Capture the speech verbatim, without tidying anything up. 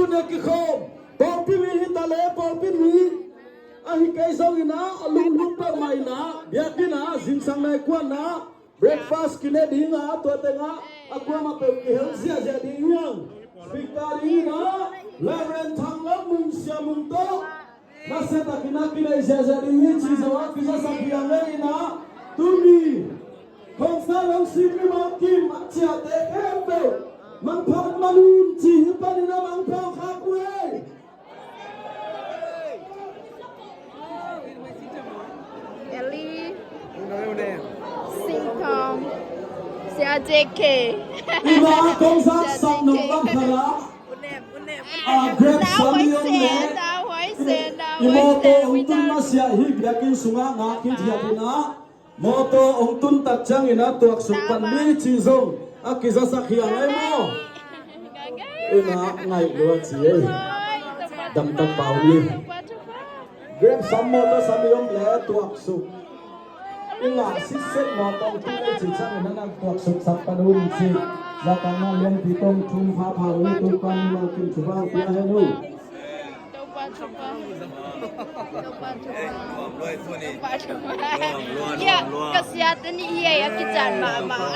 Ne kikhawm, pawlpi mi hi ta le, pawlpi mi ahi kei zongin ah, a lunglung peuhmah in ah, biakinn ah, zingsang nai kuan ah, breakfast kine ding ah, tua teng ah, a kuamah peuh kihel ziahziah ding hi hang. Speaker ding in ah, Reverend Thang Lam Mung Sia Mung tawh, nasia takin ah kineih ziahziah ding hi ci zong ah, kizasak hi hang ei in ah, tuni Khawmsal hong sim mimal kim a ciahte khempeuh mangpha man un ci hi panin a mangpha khak uh ei. Ellie, Singkong, Sia J K. Ina kong zak sak nong bang khala. A grep sam i om le. I mawtaw hong tun masiah hi biakinn sungah ngak hi thiat ina. Mawtaw hong tun tak ciangin a tuaksuk pan ni ci zong a kizasak hi a ngai maw? Ina ngaih lua ci ei. Damtak pau ni. Grep sam mawtaw sam i om le tuaksuk. I ngah sitset mawtaw hong tun ei ci ciangin a nak tuaksuk sak pan un ci. Zatakna lianpi tong thum phapha uh i Topa mi lawng kim thupha hong pia hen uh. Topa thupha. Topa thupha. Topa thupha. Kia, ka siate nih hi ei a kican mahmah.